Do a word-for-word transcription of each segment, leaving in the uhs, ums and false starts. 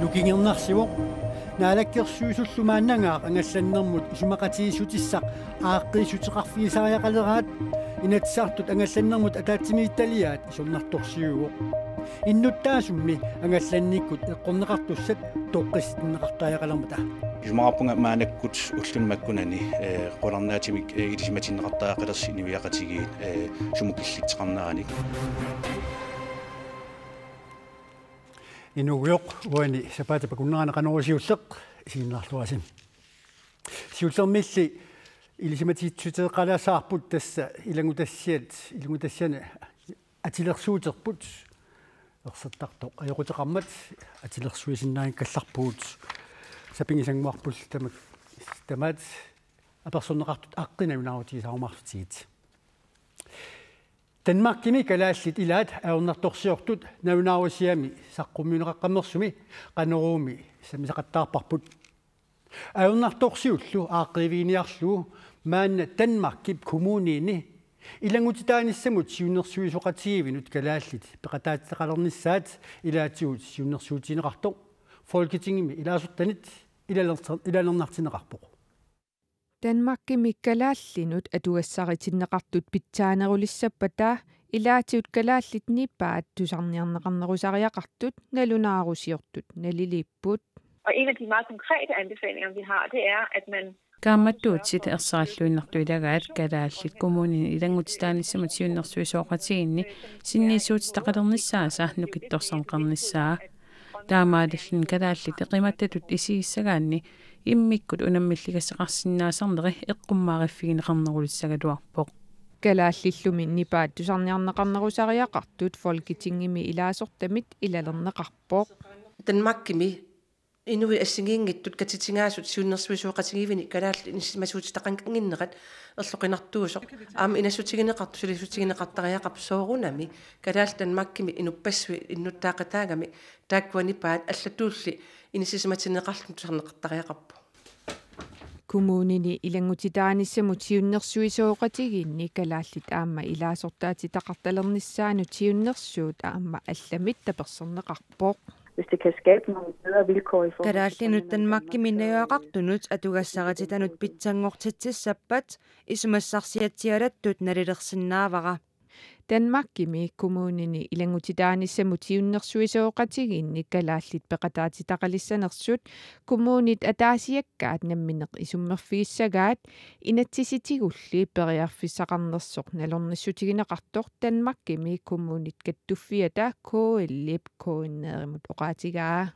Nukingernarsivoq. Naalakkersuisullu maannagaaq angallannermut isumaqatigiissutissaq aaqqiissuteqarfigisariaqaleraat, Inatsisartut angallannermut ataatsimiititaliaat isornartorsiuvoq. Innuttaasummi angallannikkut eqqorneqartussat toqqissitsinneqartariaqalermata. Isumaqarpunga maannakkut ulluni makkunani, eh, qularnaatimik, eh, ilisimatinneqartariaqalersi inuiaqatigiit, eh, sumut killitseqarneranik. Inuugujoq, uani sapaatip akunnerani Qanorooq siulleq isiginnaarluarisi. Siullermilli ilisimatissuteqalaassavarput, tassa ilanngutassiat, ilanngutassiani atilersuuterput, ersertartoq ajoquteqarmat atilersuisinnaanngikkallarpugut. Sapinngisannguarpullu tamak-, tamaat apersorneqartut aqqi nalunaarutigisarumaarsutsigit. Danmarkimi kalaallit ilaat ajornartorsiortut nalunaarusiami saqqummiunneqaqqammersumi Qanoruumi sammisaqattaarparput. Ajornartorsiullu aaqqiiviginiarlugu maanna Danmarkip kommuniini ilanngutitaanissamut siunnersuisoqatigiivinut kalaallit peqataatitaqalernissaat ilaatigut siunnersuutigineqartoq Folketingimi ilaasortanit ilalerner-, ilalernartinneqarpoq. Danmarkimi kalaallinut atugassaritinneqartut pitsaanerulissappata ilaatigut kalaallit nipaat tusarniarneqarnerusariaqartut nalunaarusiortut naliliipput. Og en af de meget konkrete anbefalinger, vi har, det er, at man Kaammattuutsit ersarilluinnartut ilagaat kalaallit kommunini ilanngutitaanissamut siunnersuisooqatigiinni sinniisuutitaqalernissaasa nukittorsarneqarnissaa. Taamaalilluni kalaallit eqimattatut isigissagaanni immikkut unammilligassaqarsinnaasarneri eqqummaariffigineqarnerulissagaluarpoq. Kalaallillumi nipaat tusarniarneqarnerusariaqartut Folketingimi ilaasortamit ilalerneqarpoq. Danmarkimi inuit assigiinngitsut katitigaasut siunnersuisooqatigiivinik kalaallit inissisimasuutitaqannginnerat erloqinartuusoq. Aamma inassutigineqartut sulisutigineqartariaqarput soorunami kalaallit Danmarkimi inuppassuit innuttaaqataagamik taakkua nipaat allatulli inissisimatinneqarluni tusarneqartariaqarpoq. Kommunini ilanngutitaanissamut siunnersuisooqatigiinni kalaallit aamma ilaasortaatitaqartalernissaannut siunnersuut aamma allamit taperserneqarpoq. Hvis det kan skabe nogle bedre vilkår i forhold til Kalaallinut Danmarkimi najugaqartunut atugassarititanut pitsanngortitsissappat isumassarsiatsialattut nalilersinnaavara. Danmarkimi kommunini ilanngutitaanissamut siunnersuisooqatigiinni kalaallit peqataatitaqalissanersut kommunit ataasiakkaat namminneq isummerfigissagaat inatsisitigulli periarfissaqarnersoq nalornissutigineqartoq Danmarkimi kommunit kattuffiata K L-ip K N R-imut oqaatigaa.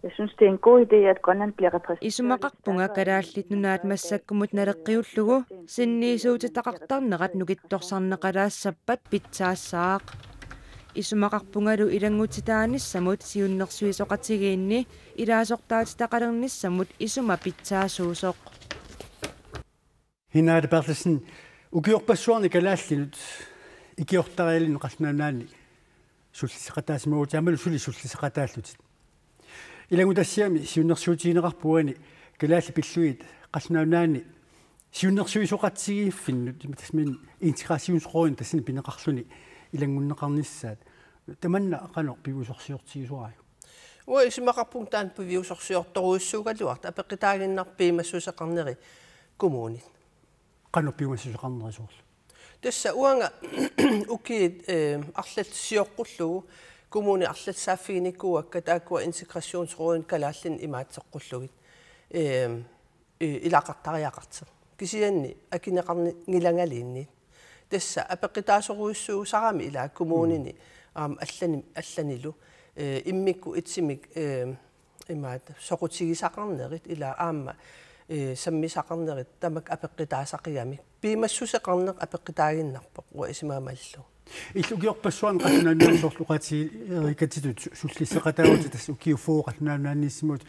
Jeg synes, det er en god idé, at Grønland bliver repræsenteret. Isumaqarpunga kalaallit nunaat massakkumut naleqqiullugu sinniisuutitaqartarnerat nukittorsarneqalaassappat pitsaassaaq. Isumaqarpungalu ilanngutitaanissamut siunnersuisoqatigiinni ilaasortaatitaqalernissamut isuma pitsaasuusoq. Hinaada Berthelsen, ukiorpassuarni kalaallinut ikiortarialinnut Qallunaat Nunaanni sullisseqataasimavutit aammalu suli sullisseqataallutit. Ilanngutassiami siunnersuutigineqarpoq uani kalaallit pillugit Qallunaat Nunaanni siunnersuisoqatigiiffinnut, tassami integrationsrådini tassani pineqarluni ilanngunneqarnissaat. Tamanna qanoq piviusorsiortigisoriuk? Uanga isumaqarpunga taanna piviusorsiortorujussuugaluartoq, apeqqutaaginnarpoq piumassuseqarneri kommunit. Qanoq piumassuseqarneri soorlu? Tassa uanga ukiut, eh, arlallit sioqqullugu, kommunit arlallit saaffiginikuuakka taakkua integrationsrådini kalaallinut imaattoqqullugit, eh, eh, ilaqartariaqartoq. Kisianni akineqarni-, ngilangaluunniit. Tassa apeqqutaasorujussuusarami ilaa kommunini, mm, aamma allani-, allanilu, eh, immikkut ittumik, eh, imaattoq soqutigisaqarnerit ilaa aamma, eh, sammisaqarnerit tamakku apeqqutaasaqigamik. Piumassuseqarneq apeqqutaaginnarpoq uanga isumaamallugu. Illit ukiorpassuarni Qallunaat Nunaanni soorlu oqaatigereerakku su-, sullisseqataavutit, tassa ukiut fyrre Qallunaat Nunaanniissimut.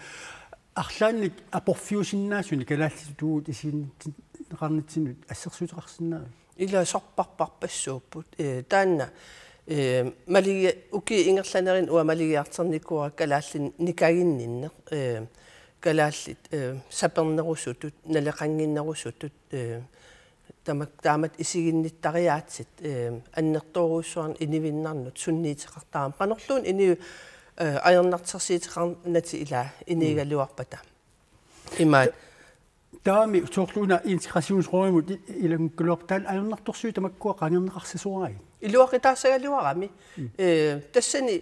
Arlaannik aporfiusinnaasunik kalaallisut uagut isiginneqarnitsinnut assersuuteqarsinnaaviuk? Ilaa, sorpassuarpassuupput. Eh, taanna, eh, maligi-, ukiut ingerlanerini uanga maligiartornikuuara kalaallit nikaginninneq, eh, kalaallit, eh, sapernerusutut, naleqannginnerusutut, eh, tamak-, taamatut isiginnittariaatsit, eh, annertoorujussuarnik inuinnarnut sunniuteqartarami. Qanorluunniit inuit, eh, ajornartorsiuteqarnatik ilaa inuugaluarpata. Imaat. Taami soorlu una integrationsrådimut i-, ilanngukkaluarpat taanna ajornartorsiut tamakkua qangerneqarsisoraat. Iluaqutaassagaluarami. Mm. Eh, tassani,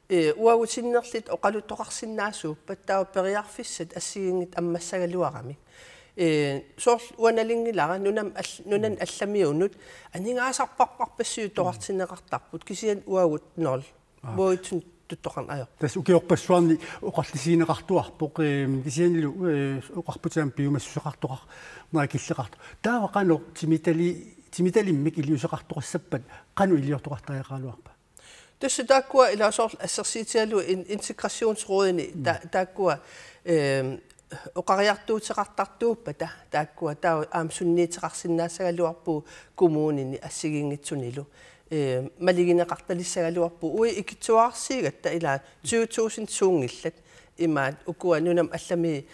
eh, uagut sinnerlugit oqaluttoqarsinnaasuuppat taava periarfissat assigiinngitsut ammassagaluaramik. Eh, soorlu uanga nalunngilara nunam-, all-, nunanut allamiunut aningaasarparparpassuit oqartinneqartarput kisianni uagut nul. Aa. Uagut tuttoqarneq ajorpoq. Tassa ukiorpassuarni oqarlusiineqartuarpoq, eh, kisiannilu, eh, oqarputit aamma piumassuseqartoqarnera killeqartoq. Taava qanoq timitali-, timitalimmik iliuuseqartoqassappat qanoq iliortoqartariaqaraluarpa? Tassa taakkua ilaa soorlu assersuutigalugu in-, integrationsrådini ta-, taakkua, ehm, oqariartuuteqartartuuppata taakkua taava aamma sunniuteqarsinnaassagaluarpugut kommunini assigiinngitsunilu. Ehm, malugineqartalissagaluarpugut uagut ikittuararsuugatta ilaa tyve tusind suunngillat imaat ukua nunamut allamiut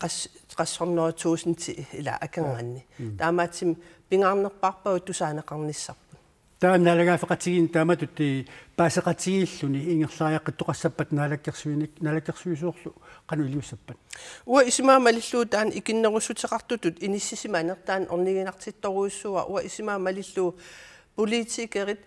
qas-, qassornera tusind ilaa akornanni. Mm. Taamaattumik pingaarnerpaarpagut tusaaneqarnissarput. Taava naalagaaffeqatigiinni taamatut, eh, paaseqatigiilluni ingerlariaqqittoqassappat naalakkersuinik-, naalakkersuisoorlu qanoq iliussappat? Uanga isumaga malillugu taanna ikinnerussuteqartutut inissisimaneq taanna orniginartittorujussuuara uanga isumaga malillugu politikerit,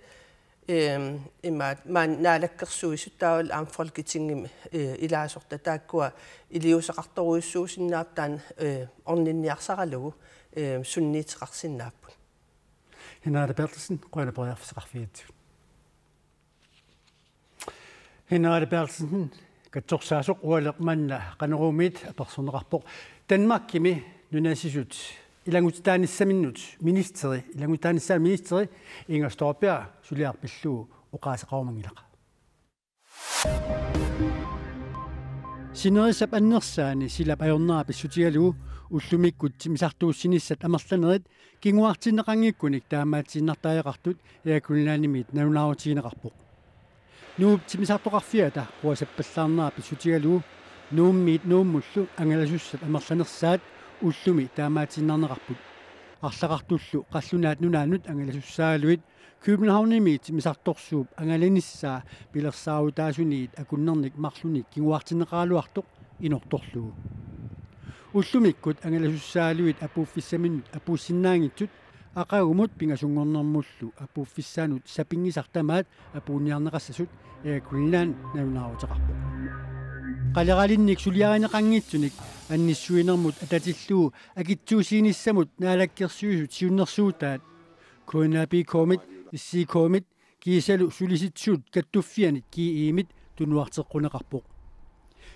ehm, imaat maani naalakkersuisut taavalu aamma Folketingimi, eh, ilaasortat taakkua iliuuseqartorujussuusinnaapput taanna, eh, orninniarsaralugu, eh, sunniuteqarsinnaapput. Henriette Berthelsen, qujanaq periarfissaqarfigigatsigut. Henriette Berthelsen, katsorsaasoq ualeq manna Qanoruumiit apersorneqarpoq. Danmarkimi nunasisut ilanngutitaanissaminnut ministeri, ilanngutitaanissaanut ministeri Inger Støjberg suliaq pillugu oqaaseqarumanngilaq. Sinerissap annersaani silap ajornera pissutigalugu ullumikkut timmisartuussinissat amerlanerit kinguartinneqanngikkunik taamaatiinnartariaqartut Air Greenlandimiit nalunaarutigineqarpoq. Nuup timmisartoqarfiata quasappallaarnera pissutigalugu Nuummiit Nuummullu angalasussat amerlanersaat ullumi taamaatiinnarneqarput. Arlaqartullu Qallunaat Nunaannut angalasussaagaluit Københavnimi timmisartorsuup angalanissaa pilersaarutaasuniit akunnernik marlunnik kinguartinneqaraluartoq inortorlugu. Ullumikkut angalasussaagaluit apuuffissaminnut apuussinnaanngitsut aqagumut pingasunngornermullu apuuffissaanut sapinngisaq tamaat apuunniarneqassasut Air Greenland nalunaaruteqarpoq. Qaleralinnik suliarineqanngitsunik annissuinermut atatillugu akitsuussiinissamut naalakkersuisut siunnersuutaat K N A P K-mit, S I K-mit, kiisalu sulisitsisut kattuffianit G E-mit tunuarteqquneqarpoq.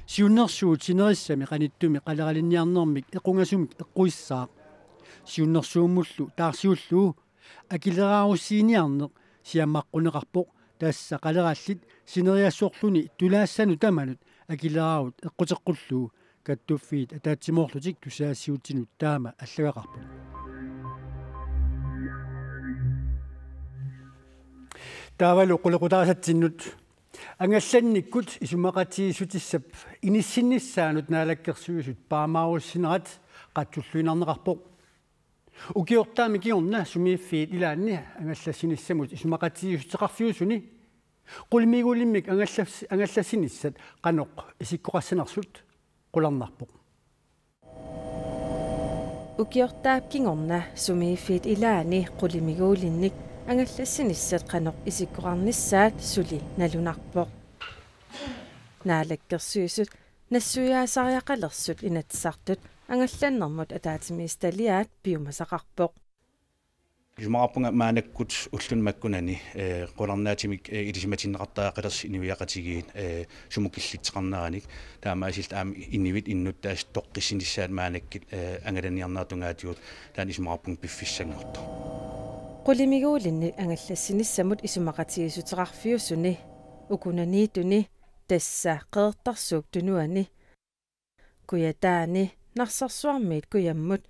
Siunnersuut sinerissami qanittumi qaleralinniarnermik equngasumik eqquissaaq. Siunnersuummullu taarsiullugu akileraarussiiniarneq siammaqquneqarpoq, tassa qalerallit sineriassorluni tulaassanut tamanut akileraarut eqquteqqullugu kattuffiit ataatsimoorlutik tusagassiuutitsinut taama allagaqarput. Taavalu qulequtaasatsinnut angallannikkut isumaqatigiissutissap inissinnissaanut naalakkersuisut paamaarussinerat qatsulluinnarneqarpoq. Ukiortaami kingorna sumiiffiit ilaanni angallassinissamut isumaqatigiissuteqarfiusuni qulimiguulimmik angallas-, angallassinissat qanoq isikkoqassanersut qularnarpoq. Ukiortaap kingorna sumiiffiit ilaanni qulimiguulinnik angallassinissat qanoq isikkoqarnissaat suli nalunarpoq. Naalakkersuisut nassuiaasariaqalersut Inatsisartut angallannermut ataatsimiititaliaat piumasaqarpoq. Isumaqarpunga maannakkut ulluni makkunani, eh, qularnaatsumik, eh, ilisimatinneqartariaqalersoq inuiaqatigiit, eh, sumut killitseqarneranik, taamaasillutik aamma inuit innuttaasut toqqissinissaat maannakkut, eh, angalaniarnerat tungaatigut taanna isumaqarpunga piffissanngortoq. Qulimiguulinnik angallassinissamut isumaqatigiissuteqarfiusuni ukunaniittuni, tassa Qeqertarsuup Tunuani, Kujataani, Narsarsuarmiit Kujammut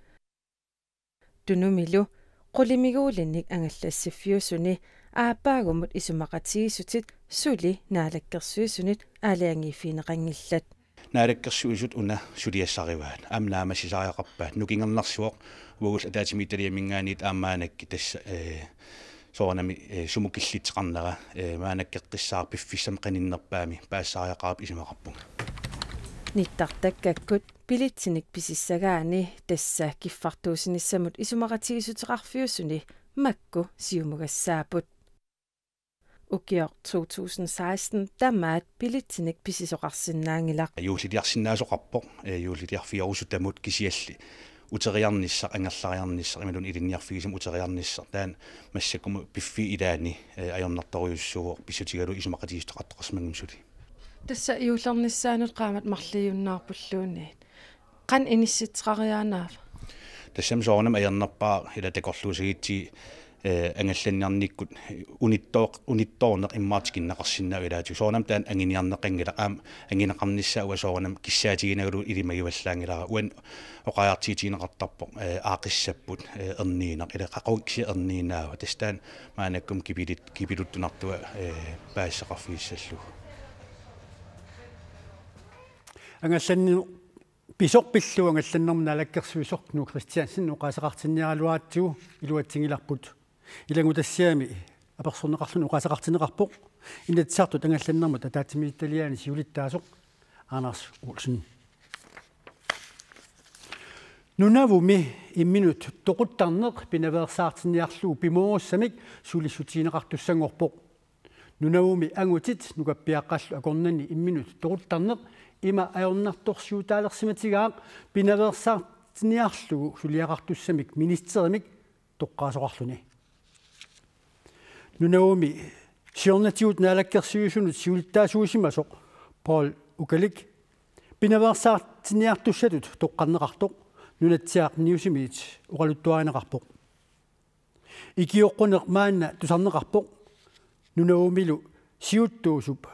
Tunumilu qulimiguulinnik angallassiffiusuni aappaagumut isumaqatigiissutit suli naalakkersuisunit aalajangiiffigineqanngillat. Naalakkersuisut una suliassarivaat, aamma naammassisariaqarpaat, nukingernarsuaq Uagullu ataatsimiititaliaminngaanniit aamma maannakkut tassa, eh, soorunami, eh, sumut killitseqarnera, eh, maannakkut eqqissaaq piffissami qaninnerpaami paasisariaqarpoq isumaqarpunga. Nittartakkakkut billetsinik pisissagaanni tassa kiffartuussinissamut isumaqatigiissuteqarfiusuni makku siumugassaapput. Ukioq to tusind seksten tamaat billetsinik pisisoqarsinnaanngilaq. Juulliliarsinnaasoqarpoq, eh, juulliliarfiorusuttamut kisianni uteriarnissaq, angerlariarnissaq, imaluunniit ilinniarfigisamik uteriarnissaq. Taanna massakkut piffissap ilaani, eh, ajornartorujussuuvoq pissutigalugu isumaqatigiissuteqartoqarsimanngimmat suli. Tassa juullernissaanut qaammat marluinnarpulluunniit. Qanoq inissitseqariaannaava? Tassami soorunami ajornarpaat ila takorluussagutsigit, eh, angallanniarnikkut unittooq-, unittoorneq immaqa tikinneqarsinnaavoq ilaatigut. Soorunami taanna anguniarneqanngilaq, aamma anguneqarnissaa uanga soorunami kissaatiginagu ilimagivallaanngilara. Uani oqariartuutigineqartarpoq, eh, aaqqissapput, eh, erniineq. Ila qaqugu kisianni erniinnaavoq. Tassa taanna maannakkut kipilut-, kipiluttunartua, eh, paasisaqarfigissallugu. Angallanneq pisoq pillugu angallannermut naalakkersuisoq Knud Kristiansen oqaaseqartinniaraluaratsigu iluatsinngilarput. Ilanngutassiami apersorneqarluni oqaaseqartinneqarpoq Inatsisartut angallannermut ataatsimiititaliani siulittaasoq Anders Olsen. Nunavummi imminut toquttarneq pinaveersaartinniarlugu pimoorussamik sulissutigineqartussanngorpoq. Nunavummi angutit nukappiaqqallu akornanni imminut toquttarneq ima ajornartorsiutaalersimatigaaq pinaveersaartinniarlugu suliaqartussamik ministerimik toqqaasoqarluni. Nunavummi siornatigut naalakkersuisunut siulittaasuusimasoq Paul Ukalik pinaveersaartinniartussatut toqqarneqartoq Nunatsiaq Newsimiit oqaluttuarineqarpoq. Ikioqquneq maanna tusarneqarpoq Nunavumilu siuttuusup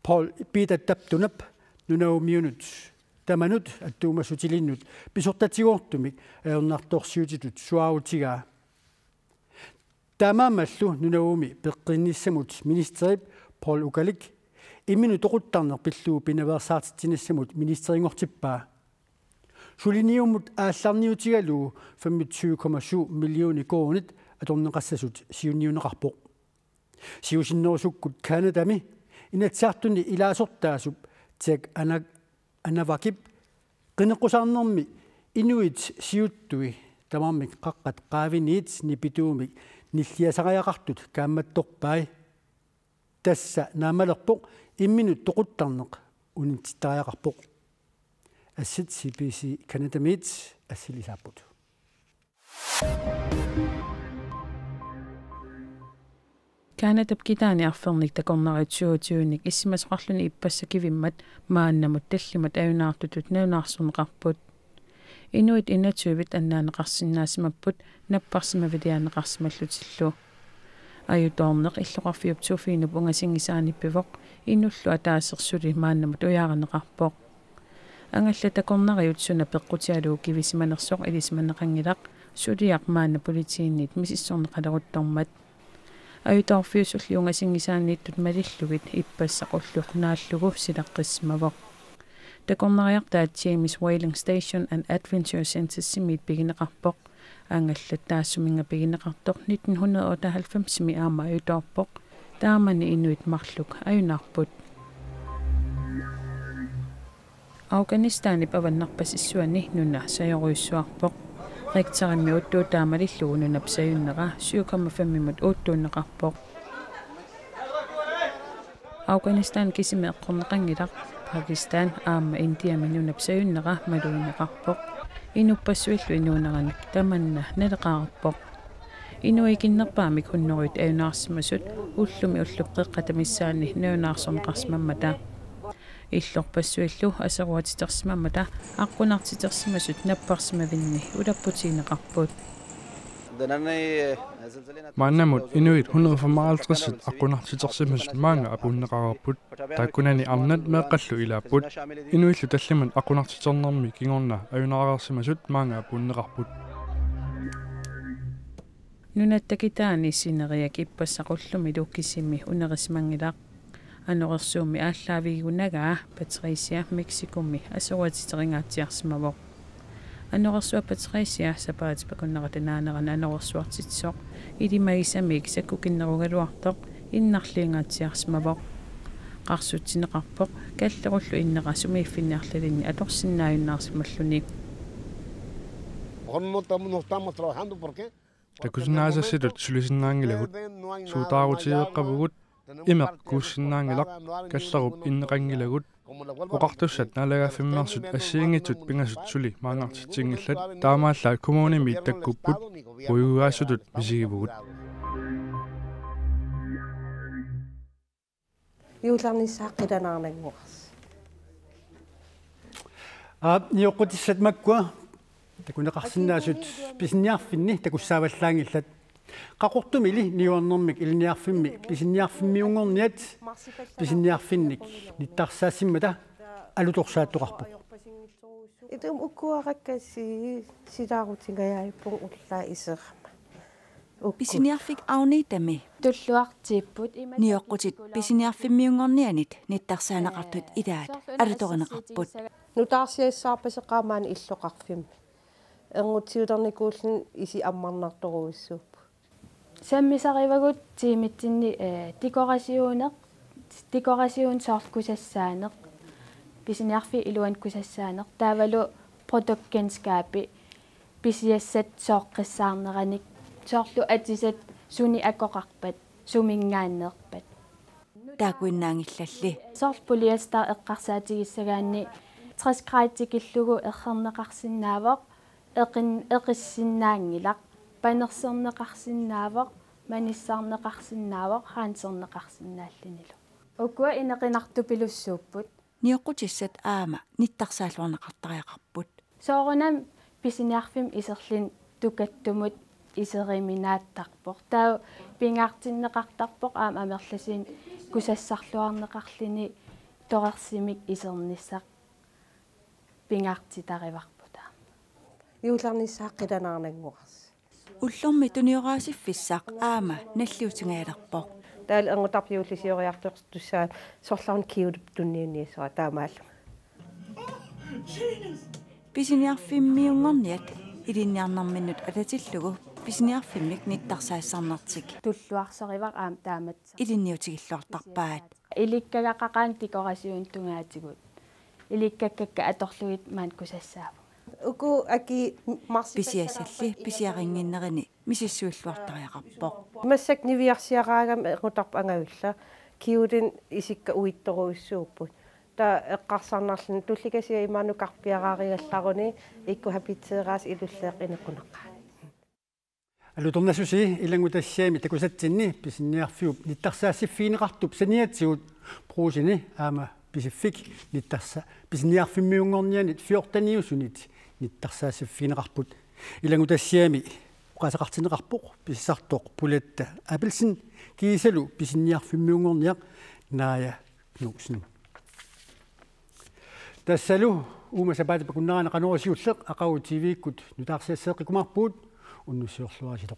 Paul Peter Taptunap Nunavumiunut tamanut attuumassutilinnut pisortatigoortumik ajornartorsiutitut suaarutigaa. Taamaammallu Nunavummi peqqinnissamut ministerip Paul Ukalik imminut toquttarneq pillugu pinaveersaartitsinissamut ministerinngortippaa. Suliniummut aallarniutigalugu femogtyve komma syv millioner koruunit atorneqassasut siunniunneqarpoq. Siusinnerusukkut Canadami Inatsisartuni ilaasortaasup Jack Ana-, Anavakip qineqqusaarnermi inuit siuttui tamarmik qaqqat qaaviniit nipituumik nilliasariaqartut kaammattorpai. Tassa naammalerpoq imminut toquttarneq unitsittariaqarpoq. Assit C B C Canadamiit assilisaarput. Canadap kitaani arfernik takornariat syvogtyvenik issimasoqarluni ippassaq kivimmat maannamut tallimat ajunaartutut nalunaarsorneqarput. Inuit enogtyve annaanneqarsinnaasimapput napparsimaviliaanneqarsimallutillu. Ajutoorneq illoqarfiup Sofiinup ungasinngisaanippivoq inullu ataaseq suli maannamut ujaarineqarpoq. Angallat takornariat suna peqqutigalugu kivisimanersoq ilisimaneqanngilaq suliaq maanna politiinit misissorneqaleruttormat. Ajutoorfiusulli ungasinngisaaniittut malillugit ippassaq ulloq naallugu silaqqissimavoq. Takornariartaat James Whaling Station and Adventure Centresimiit pigineqarpoq. Angallat taassuminnga pigineqartoq nitten hundrede og otteoghalvfemsimi aamma ajutoorpoq. Taamani inuit marluk ajunaarput. Afghanistanip avannarpasissuani nuna sajorujussuarpoq. Richterimi uuttuutaa malillugu nunap sajunnera syv komma fem-imut uuttuunneqarpoq. Afghanistan kisimi eqqorneqanngilaq, Pakistan aamma Indiami nunap sajunnera malugineqarpoq. Inuppassuillu inuunerannik tamanna naleqarpoq. Inuit ikinnerpaamik hunnorujut ajunaarsimasut ullumi ullup qeqqata missaani nalunaarsorneqarsimammata. Illorpassuillu aseruatitersimammata aqqunartitersimasut napparsimavinni ulapputigineqarput. Maannamut inuit hundrede femoghalvtreds aqqunartitersimasut maanga apuunneqareerput. Taakkunani arnat meeqqallu ilaapput. Inuillu tallimat aqqunartiternermi kingorna ajunaareersimasut maanga apuunneqarput. Nunatta kitaani sineriak ippassaq ullumilu kisimi unerisimanngilaq. Anorersuummi aallaavigigu nagaa Patricia Mexicomi aseruatiterinngaatsiarsimavoq. Anorersuaq Patricia sapaatip akunnerata naanerani anorersuartitsisoq ilimagisamik sakkukinnerugaluartoq innarliingaatsiarsimavoq. Qarsutsineqarpoq kallerullu innera sumiiffinni arlalinni atorsinnaajunnaarsimalluni. Mejor no estamos, no estamos trabajando porque Takusinnaasasutut sulisinnaanngilagut, suutaarutigeqqavugut, imeq kuussinnaanngilaq, kallerup inneqanngilagut. Oqartussat naalagaaffimmeersut assigiinngitsut pingasut suli maanngartitsinngillat, taamaallaat kommunimi takkupput, puigugaasutut misigivugut. Juullarnissaa qilanaarnannguarsi. Aap, nioqqutissat makkua takuneqarsinnaasut pisiniarfinni takussaavallaanngillat. Qaqortumili niuernermik ilinniarfimmi pisiniarfimmiunngorniat pisiniarfinnik nittarsaasimmata alutorsaattoqarpoq. Itum ukuarakkasi silaarutingajaippugut ullaaq iserama. Pisiniarfik Agnetami tulluartiipput ima nioqqutit pisiniarfimmiunngornianit nittarsaaneqartut ilaat alutorineqarput. Nutaarsiassaarpaseqaamaana illoqarfimmi. Ernutsiulernikuulluni isi ammarnartorujussuupput. Sammisarivagut tiimitsinni eh, dekorationeq, dekoration soorlu kusassaaneq, pisiniarfiup iluani kusassaaneq, taavalu produktkendskabi, pisiassat sooqqissaarneranik, soorlu atisat sunik akoqarpat, suminngaanneerpat. Taakkuinnaanngillalli. Soorlu polyester eqqarsaatigissagaanni tres grader tikillugu errerneqarsinnaavoq, eqin-, eqissinnaanngilaq, panerserneqarsinnaavoq, manissarneqarsinnaavoq, renserneqarsinnaallunilu. Ukua ineqinartupilussuupput. Nioqqutissat aamma nittarsaalluarneqartariaqarput. Soorunami pisiniarfimmi iserluni tukattumut iseriminaattarpoq. Taava pingaartinneqartarpoq aamma amerlasuunik kusassarluarneqarluni torersimik isernissaq pingaartitarivarput aamma. Juullarnissaa qilanaarnannguarsi. Ullormi tunioraasiffissaq aamma nalliutingajalerpoq. Taavalu ernutarput juullisioriartortussaavoq sorlaarnut kiuup tunniunniassuara taamaallunga. Pisiniarfimmiunngorniat ilinniarnerminnut atatillugu pisiniarfimmik nittarsaassannertik. Tulluarsarivara aamma taamatsa. Ilinniutigilluartarpaat. Ilikkagaqaqaani dekorationit tungaatigut. Ilikkakkakka atorlugit maani kusassaavunga. Uku aki marsi. Pisiassalli pisiarinnginnerini misissuilluartariaqarpoq. Massakkut niviarsiaraagami ernutarput angajulleq. Kiulinik isikka uittorujussuupput. Taava eqqarsarnarluni tullikasiat imaannukarpiaraarigallaruni ikku hapitseeraas ilulleeqqinikuneqaani. Alutornassusii ilanngutassiami takusatsinni pisiniarfiup nittarsaassiffigineqartup saniatigut Brugseni aamma Pisiffik nittarsa-, pisiniarfimmiunngornianit fjorteniusunit nittarsaassiffigineqarput. Ilanngutassiami oqaaseqartinneqarpoq pisisartoq Puletta Abelsen kiisalu pisiniarfimmiunngorniaq Naaja Knudsen. Tassalu uuma sapaatip akunnerani Qanorooq siulleq aqagu T V-kkut nutaarsiasseeqqikkumaarpugut, unnussiorluarisilu.